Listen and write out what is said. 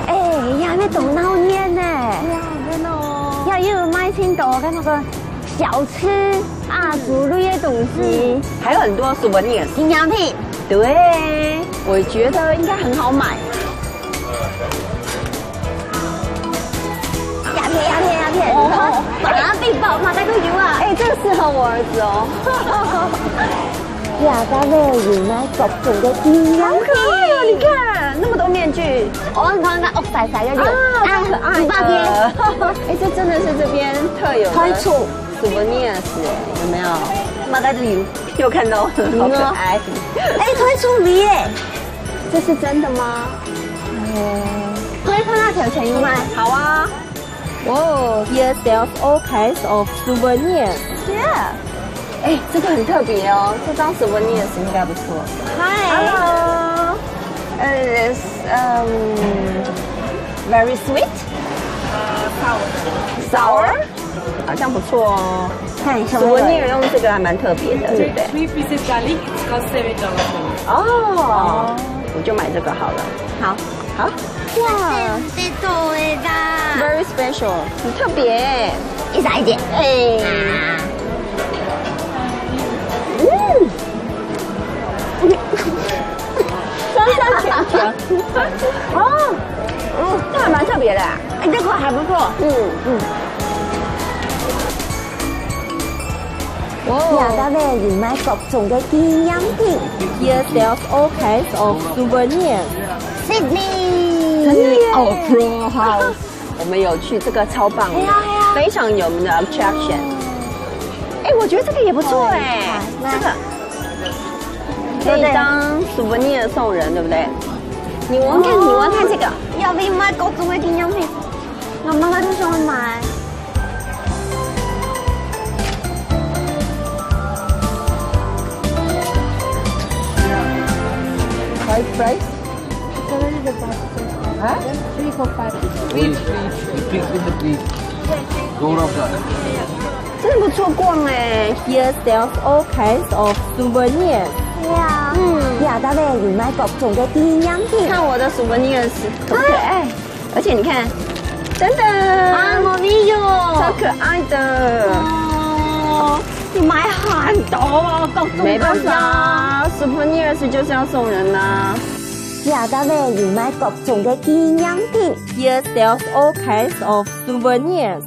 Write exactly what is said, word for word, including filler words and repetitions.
哎，也係當鬧熱呢。呀，真的哦。也有賣盡多个那個小吃啊，嗯。之類个東西。嗯，還有很多 souvenirs。紀念品。對，我覺得應該很好買。 鴉片，鴉片，鴉片！哦，把它必爆，嘛，該都有啊。哎，這個適合我兒子哦。呀，該位有賣各種个紀念品。好可愛哦，你看，那麼多面具。哦，你看，你看，哦，細細个就，啊，超可愛的。啊，五百塊。哎，這真的是這邊特有的。推出。Souvenirs，哎，有沒有？嘛，該都有。又看到了，好可愛。哎，推出禮耶。這是真的嗎？哎，推出那條錢有賣。好啊。 Wow, here sells all kinds of souvenirs. Yeah. 哎，這個很特別哦，這張 souvenirs 應該不錯。Hi. Hello. It is, um, very sweet. Sour. 好像不錯哦。看一下。Souvenir 用這個還蠻特別的，對不對？Three pieces garlic, it's cost seven dollars. 哦，我就買這個好了。好。好。哇，這多的啦。Very special，很特別。一下一點。哎。嗯。 酸酸甜甜。哦，嗯，這還蠻特別的啊。哎，這個還不錯。嗯，嗯。哇。這搭位有賣各種个紀念品。Here sells all kinds of souvenirs. Sydney. 真的耶。Opera House。 我們有去，這個超棒的，哎呀，哎呀。非常有名的 attraction。哎，我覺得這個也不錯哎，哎，這個可以當 souvenir 送人，對不對？你聞看，你聞看這個。有賣各種个紀念品，我媽媽都想買。Price, price? 啊？Three, four, five. Fridge, fridge. Fridge, fridge. Go around that. 真的不錯逛哎。Here sells all kinds of souvenirs. Yeah. 嗯。這搭位有賣各種个紀念品。看我的 souvenirs 可不可愛？而且你看，真的。啊，貓咪有。超可愛的。哦，你買很多哦，各種各樣。沒辦法，souvenirs 就是要送人啊。這搭位有賣各種个紀念品。Here sells all kinds of souvenirs.